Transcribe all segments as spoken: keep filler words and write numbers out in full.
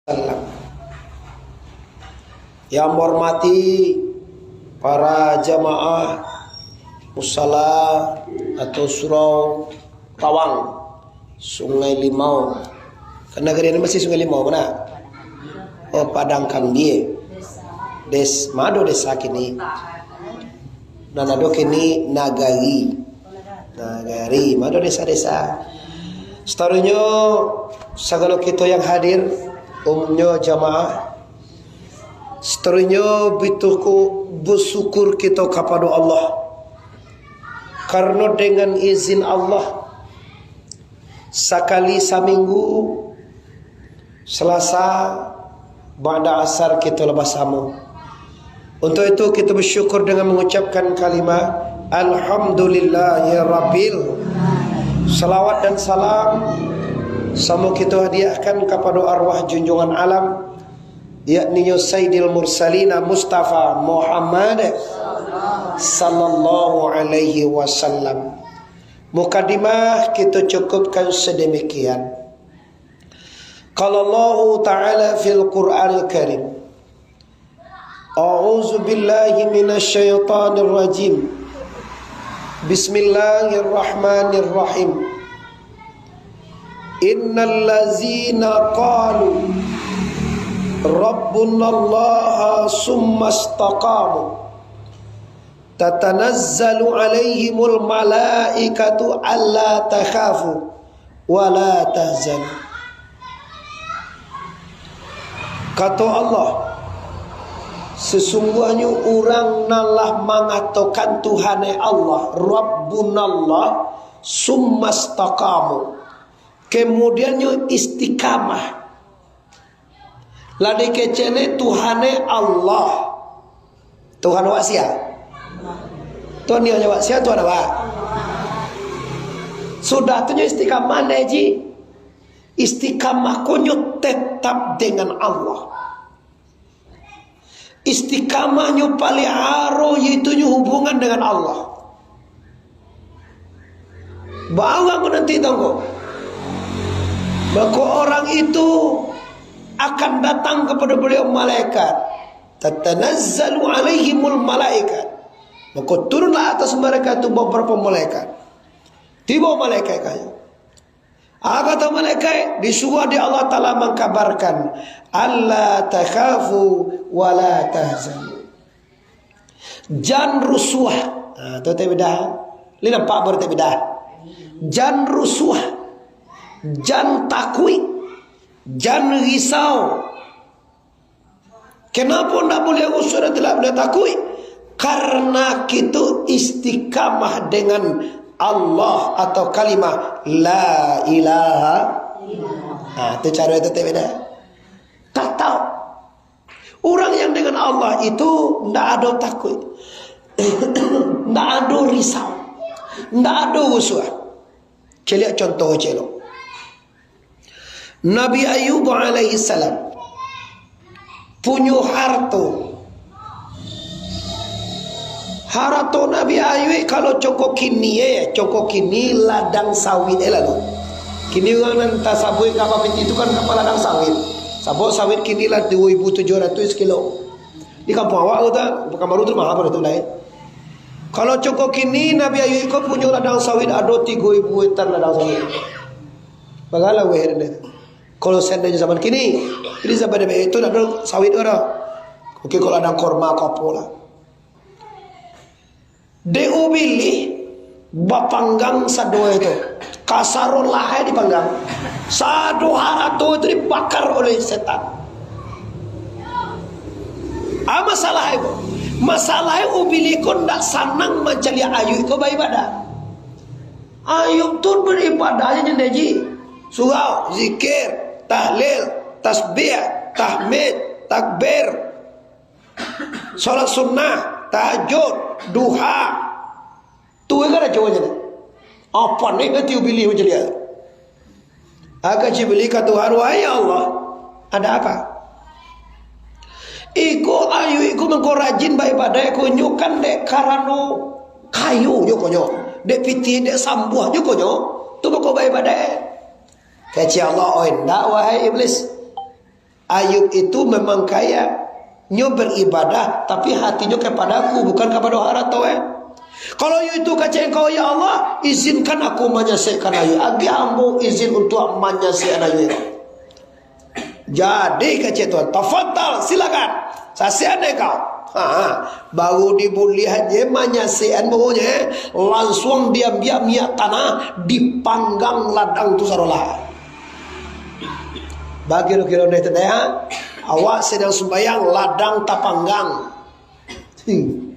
Yang ambo hormati para jamaah musala atau surau Tawang, Sungai Limau. Kan nagari ini masih Sungai Limau, mana? Oh, Padang Kambie. Des, ma ado desa kini. Nan ado kini nagari. Nagari, ma ado desa-desa. Sataruihnyo, sagalo kito yang hadir, umumnyo jamaah, sataruihnyo bituku-, basyukur kito kapado Allah. Karano dengan izin Allah, sakali saminggu, Salasa, ba'da asar kito lah basamo. Untuk itu, kito basyukur dengan mangucapkan kalimah, "Alhamdulillahirabbil." Salawat dan salam samo kito hadiahkan kapado arwah junjungan alam, yakninyo Sayyidil Mursalina Mustafa Muhammad sallallahu alaihi wasallam. Mukadimah kito cukupkan sadamikian. Qala Allahu Ta'ala fil Qur'anil Karim, "A'udzu billahi minasy syaithanir rajim. Bismillahirrahmanirrahim. Innal ladzina qalu rabbunallaha tsumma istaqamu, tatanazzalu 'alaihimul malaikatu alla takhafu wa la tahzanu." Kato Allah, "Sasungguahnyo urang nan lah mangatokan Tuhan Allah, Rabbunallah, tsumma istaqamu, kamudiannyo istiqamah." Lah dikecek ni Tuhan e Allah. Tuhan awak sia? Tuhan nio awak sia, Tuhan awak. Sudah tu nyo istiqamah deh, Ji. Istiqamah ko nyo tetap dengan Allah. Istiqamahnyo paliharo, yaitu nyo hubungan dengan Allah. Bawang ko nanti tongko. Mako orang itu akan datang kepada beliau malaikat. Tatanazzalu alaihimul malaikat. Mako turunlah atas mereka tu beberapa malaikat. Tibo malaikat kayo. Apa kata malaikat? Disuruh di Allah Ta'ala mangkabarkan, "Alla takhafu wa la tahzanu." Jan rusuah. Ha, tu tak bida. Li nampak baru tak bida. Jan rusuah. Jan takuik. Jan risau. Kenapa ndak buliah rusuah dan tidak buliah takuik? Karena kito istiqamah dengan Allah atau kalimah la ilaha. Ha, tu cara itu tak bida. Tatap. Urang yang dengan Allah itu ndak ado takuik, ndak ado risau, ndak ado rusuah. Caliak contoh celo. Nabi Ayub alaihissalam punyo harato. Harato Nabi Ayub, kalau coko kini, eh, coko kini ladang sawit, eh, lalu. Kini urang nan tasabuik kapa piti tu kan kapa ladang sawit. Sabab sawit kini lah dua ribu tujuh ratus kilo. Di kampuang awak tu, Pekanbaru tu maha pado tu lai. Kalau coko kini, Nabi Ayub ko punyo ladang sawit, ado tigo ribu hektar ladang sawit. Bagalah weh deh. Kalau seandainya zaman kini, jadi zaman Nabi Ayub tu ndak ado sawit ko dah. Oke, kalau ladang korma ko apo lah. Dek Ubilih bapanggang sado itu. Kasaro lahai dipanggang. Sado harato itu dibakar oleh setan. Ah, masalah itu. Masalah Ubilih ko ndak sanang mancaliak Ayub ko baibadah. Ayub tu baibadah aja jendeh ji. Surau, zikir, tahlil, tasbih, tahmid, takbir. Salat sunnah, tahajud, duha. Tu kan aja wajah. Apa ni hati Ubilih macam dia? Agak Jibril ka Tuhan, "Wahai ya Allah, ada apa?" Iko Ayub iko mangko rajin baibadah, iko nyo kan dek karano kayo nyo ko nyo, dek pitih, dek sambuah nyo ko nyo, tu mangko baibadah. Kecek Allah, "Oi, ndak, wahai Iblis. Ayub itu memang kaya, nyo beribadah, tapi hatinyo kepada-Ku, bukan kepada harato, eh. Kalau Ayub itu kecek engkau, "Ya Allah, izinkan aku manyasekkan Ayub, agiah ambo izin untuak manyasekkan Ayub." Jadi kecek Tuhan, "Tafadhal, silakan, sasekkan dek kau." Ha, baru dibuliah je manyasekkan, pokoknyo, eh, langsuang diambiak minyak tanah, dipanggang ladang tu sarolah. Bagi kiro-kiro deh tadi, ha? Awak sadang sumbayang, ladang tapanggang. Hmm.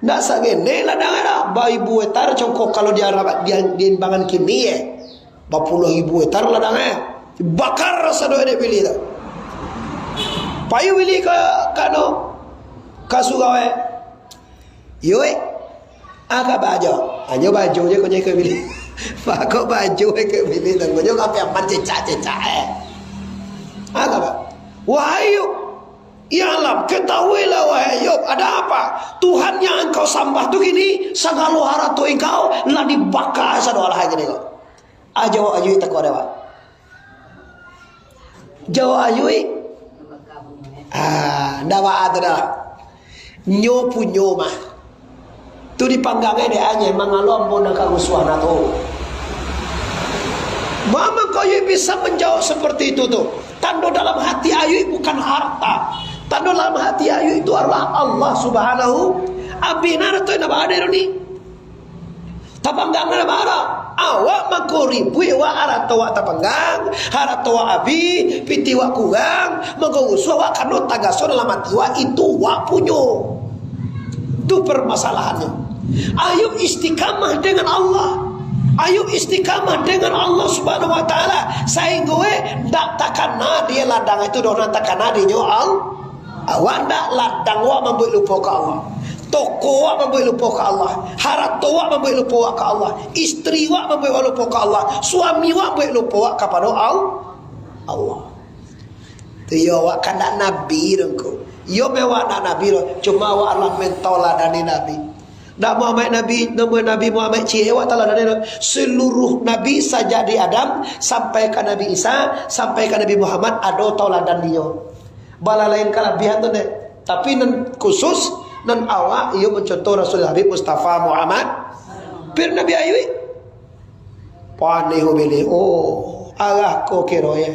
Ndak sagene ladang ado, baibu hektar congkok kalau di Arab, di, di imbangan kini, eh. Bapuluah ribu hektar ladang, eh. Bakar sado dek bili tu. Payu bili ka, ka anu, ka surau, eh. Yo, eh. Ah, ka bajo. Anyo bajo je ko nyai ka bili. Pakok bajo je ka bili tu. Ko nyo ka piaman cecak-cecak, eh. Ah, ka ba-, wahai Ayub, ya Allah, ketahuilah, wahai Ayub, ada apa? Tuhan yang engkau sambah tu kini, sagalo harato engkau lah dibaka sado alah kini ko. Ah, jawab Ayub takua dek awak. Jawab Ayub, eh? Ah, ndak baa tu dah. Nyo punyo mah. Tu dipanggang dek anyai mangalo ambo nan ka rusuah na tu. Mangko Ayub bisa manjawab saperti itu tu. Tando dalam hati Ayub bukan harta. Tando dalam hati Ayub itu adalah Allah Subhanahu. Abih nan tu ndak baa dek ni. Tapanggang nan bara. Awak mangko ribuik wak, harato wak tapanggang, harato wak abih, pitih wak kurang, mangko rusuah wak, karano tagaso dalam ati wak itu wak punyo. Tu permasalahannyo. Ayub istiqamah dengan Allah. Ayub istiqamah dengan Allah Subhanahu wa Ta'ala, sahinggo, eh, ndak takana dek ladang itu doh, nan takana dek nyo Allah. Awak ndak, ladang wak mambuek lupo ka Allah. Toko wak mambuek lupo ka Allah. Harato wak mambuek lupo wak ka Allah. Istri wak mambuek wak lupo ka Allah. Suami wak mambuek lupo wak kapado Al-, Allah. Tu yo, awak kan ndak nabi doh ko. Yo, memang ndak nabi doh. Cuma awak lah mentaladani nabi. Ndak Muhammad Nabi, namo Nabi Muhammad ciek awak taladani doh. Seluruh nabi sajak di Adam sampai ka Nabi Isa, sampai ka Nabi Muhammad ado taladannyo. Balalain kalabihan tu, dek. Tapi nan khusus, nan awak, iyo mancontoh Rasul Habib Mustafa Muhammad. Pir Nabi Ayub. Paneh ubilih. Oh, arah ko kiro, ya.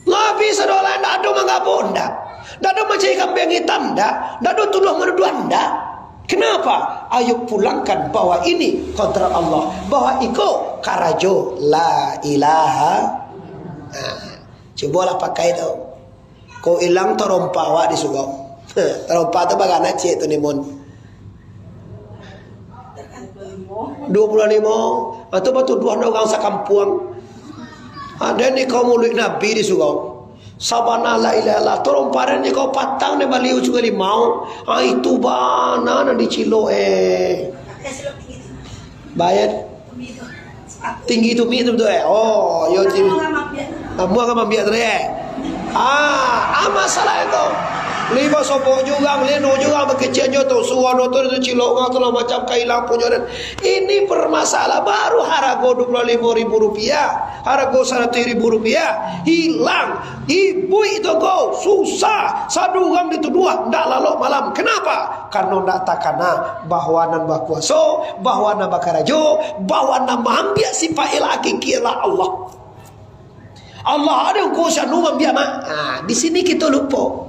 Nabi sadolah ndak ado manggabo, ndak. Ndak ado mancari kambiang hitam, ndak. Ndak ado tuduah manuduah, ndak. Kenapa? Ayub pulangkan bahwa ini kodrat Allah, bahwa iko karajo la ilaha. Nah, cubolah pakai tu. Ko ilang tarompa awak di surau. Tarompa tu baranak ciek tu, Nimun. Duo puluah limo. Ah, tu batuduah urang sakampuang. Ado ni kau muluik Nabi di surau. Sabana la ilaha illallah. Tarompa ni kau patang ni bali Sungai Limau. Ah, itu bana nan dicilok, eh. Bayar. Tinggi tu, mi tu, betul, eh? Oh, yo, Jim. Amuah ka mambiak tadi, eh? Ah, ah, masalah itu. Limo sobok jurang, lino jurang, bakeceknyo tu, suwano tu, tu cilok urang tu lah macam ka ilang punyo dan ini bermasalah. Baru harago duo puluah limo ribu rupiah, harago saratuih ribu rupiah, hilang. Ibu itu ko susah, sadurang dituduah, ndak lalok malam. Kenapa? Karano ndak takana bahwa nan bakuaso, bahwa nan bakarajo, bahwa nan maambiak sipaik lah hakiki lah Allah. Allah ado kuaso nu maambiak mah. Ah, di sini kito lupo.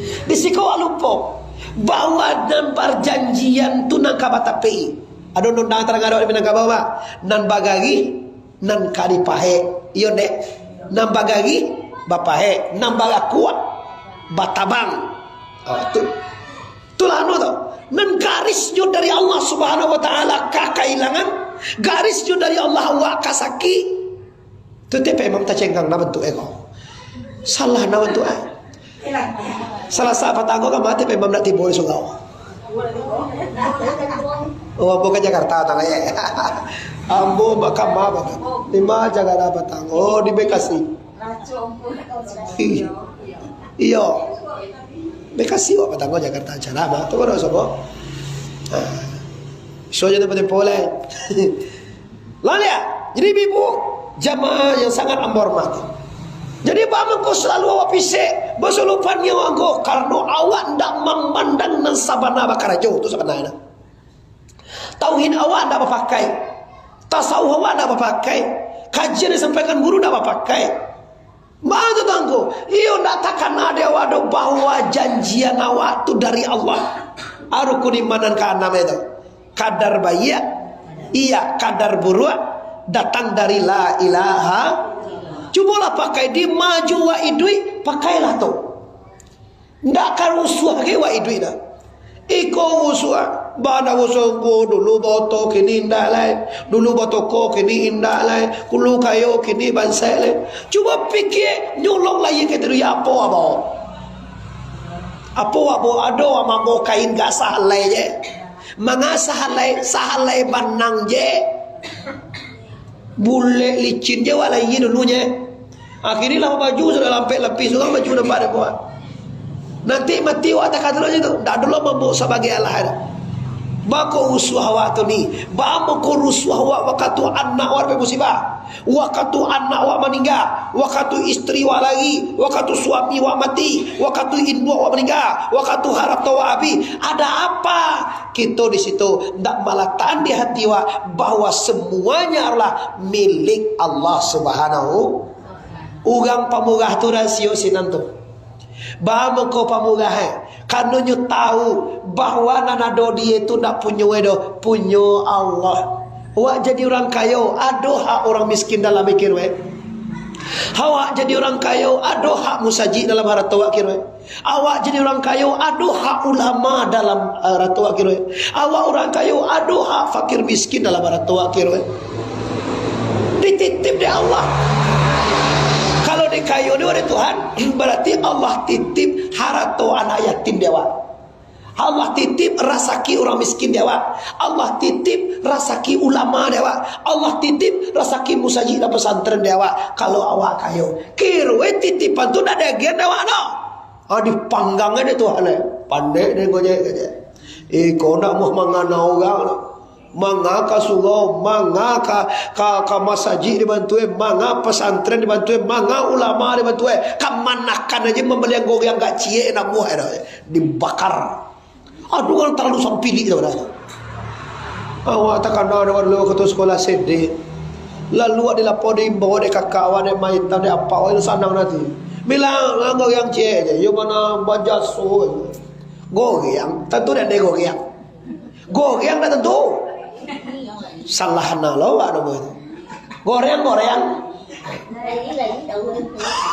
Di siko awak lupo. Bahwa nan parjanjian tu nan ka batapei. Ado undang-undang tarang ado di Minangkabau, Pak. Nan bagarih, nan ka dipahek. Iyo, Dek. Nan bagarih, bapahek. Nan barakuak, batabang. Ah, tu. Itulah anu tu. Nan garisnyo dari Allah Subhanahu wa Ta'ala ka kailangan, garisnyo dari Allah awak ka sakik. Tu tiap imam tacenggang na bantuak eko. Salah na bantuak, eh. Salah sa patang ko ka mati, tiap imam nak tibo di surau. Oh, ambo ka Jakarta patang, eh. Ambo bakama patang. Di ma Jakarta patang? Oh, di Bekasi. Iyo. Bekasi awak patang ko Jakarta acara mah. Tu baru sobo. Ha. Iso je tempo-tempo lai. Lah, liek. Jadi, ibu-ibu, jamaah yang sangat ambo hormati. Jadi, baa mangko salalu awak pisek, basulupan nyo anggo, karano awak ndak mamandang nan sabana bakarajo, tu sabananyo. Tauhid awak ndak bapakai, tasawuf awak ndak bapakai, kajian yang disampaikan guru ndak bapakai. Baa tu, Tuangku? Iyo, ndak takana dek awak doh bahwa janjian awak tu dari Allah. Rukun iman nan kaanam itu. Kadar baiak, iya, kadar buruak, datang dari la ilaha. Cubolah pakai di maju wak iduik, pakailah tu. Ndak ka rusuah ge wak iduik dah. Iko rusuah, bana rusuah ko dulu baoto kini indak lai. Dulu batoko kini indak lai. Dulu kayo kini bansaik lai. Cubo pikia, nyolong lai ka tiru, ya apo abo? Apo abo ado mambo kain ka sahalai je. Manga sahalai, sahalai banang je. Bulek licin je wak lai dulunye. Akhirnyo lah baju sudah lampek lapis, urang baju nampak dek buah. Nanti mati wak takah tu je tu. Ndak ado lo mambo sabagai alah dah. Baa ko rusuah awak tu ni? Baa mangko rusuah awak wakatu anak awak dapat musibah? Wakatu anak wak maningga, wakatu istri wak lari, wakatu suami wak mati, wakatu induak wak maningga, wakatu harato wak abih. Ada apa? Kito di situ ndak malatakan di hati wak bahwa semuanya adalah milik Allah Subhanahu. Urang pamurah tu rasio sinan tu. Baa mangko pamurah, eh? Karano nyo tahu bahwa nan ado di e tu ndak punyo e doh, punyo Allah. Awak jadi urang kayo, ado hak urang miskin dalam e kiro e? Awak jadi urang kayo, ado hak musajik dalam harato awak kiro e? Awak jadi urang kayo, ado hak ulama dalam harato awak kiro e? Awak urang kayo, ado hak fakir miskin dalam harato awak kiro e? Dititip dek Allah. Kalau dikayo ni oleh Tuhan, berarti Allah titip harato anak yatim dek awak. Allah titip rasaki urang miskin dek awak. Allah titip rasaki ulama dek awak. Allah titip rasaki musajik dan pesantren dek awak. Kalau awak kayo, kiro e titipan tu ndak diagiahan dek awak doh. Ah, dipanggang dek Tuhan e. Pandai dek Gojek, Gojek. Iko ndak muah mangana urang doh. Manga ka surau, manga ka, ka, ka masajik dibantu e, manga pesantren dibantu e, manga ulama dibantu e. Kamanakan aja mambalian goreang agak ciek, namuah e dah, dibakar. Aduh, urang talalu sampilik dah dah. Awak takana dah dulu wakatu sekolah S D. Lalu awak dilapo diimbau dek kakak awak, dek maitam, dek apak awak, sanang nanti. Bilang, "Ah, goreang ciek je, yo mano bajaso." Goreang, tantu dak ado goreang. Goreang dak tantu. Salah na lo awak namo itu. Goreang, goreang.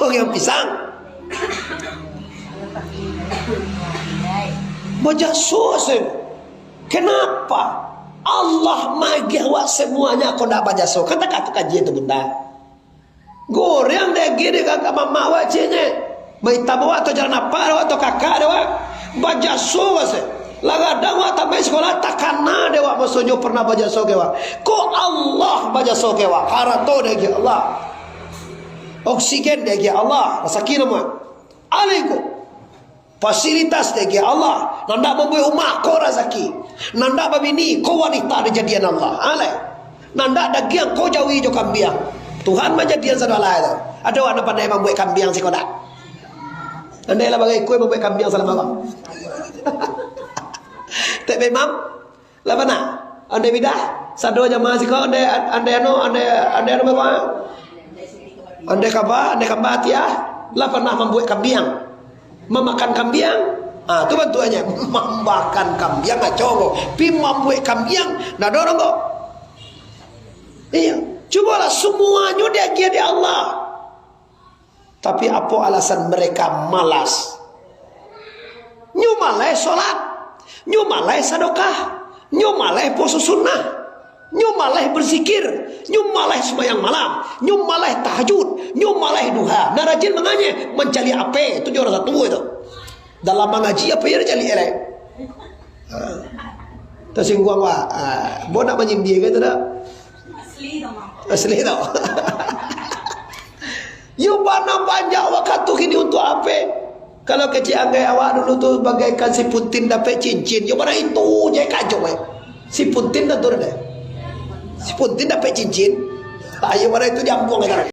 Goreang pisang. Bajaso se. Kenapa? Allah magiah awak semuanya, kok ndak bajaso? Kan takah tu kaji tu, Bunda. Goreang dek agiah dek kakak mamak awak cieknyo. Maitam awak atau jalan apa awak atau kakak dek awak. Bajaso awak se. Lah gadang awak tamai sekolah, takana dek awak masonyo pernah bajaso ka awak. Kok Allah bajaso ka awak. Harato dek agiah Allah. Oksigen dek agiah Allah. Rasaki namo. Alaikum. Fasilitas dek agiah Allah. Nan dak mambuek umah, ko rasaki. Nan dak babini, ko wanita dijadian Allah. Alai. Nan dak dagiang, ko jawi jo kambiang. Tuhan manjadian sado alah tu. Ado awak nan pandai mambuek kambiang siko dak? Andai lah bagai kue mambuek kambiang salah malam. Tek Imam, lah bana. Andai bidah, sado jamaah siko, andai, andai anu, andai, andai anu bapak. Andai kaba, andai kamba ati ah, lah pernah mambuek kambiang. Mamakan kambiang. Ah, tu bantuaknyo. Mamakan kambiang, ngaco ko. Pi mambuek kambiang, ndak ado urang ko. Iyo. Cubolah, semuanyo diagiah dek Allah. Tapi apo alasan mereka malas? Nyo maleh solat, nyo maleh sadokah, nyo maleh puaso sunnah, nyo maleh berzikir, nyo maleh sumbayang malam, nyo maleh tahajud, nyo maleh duha. Nan rajin manganyeh, mancaliak ape, tu juaro satu itu. Dalam mangaji, ape nan dicaliak lai? Ha. Tasingguang, Wak. Ha. Bo nak manyindia ke tu dak? Asli tau. Yo bana banyak wakatu kini untuak ape? Kalau kecek anggaik awak dulu tu bagaikan si puntin dapek cincin. Yo bana itu je kajo, eh. Si puntin tantu ado. Si puntin dapek cincin. Ayo bana itu diambuang kita.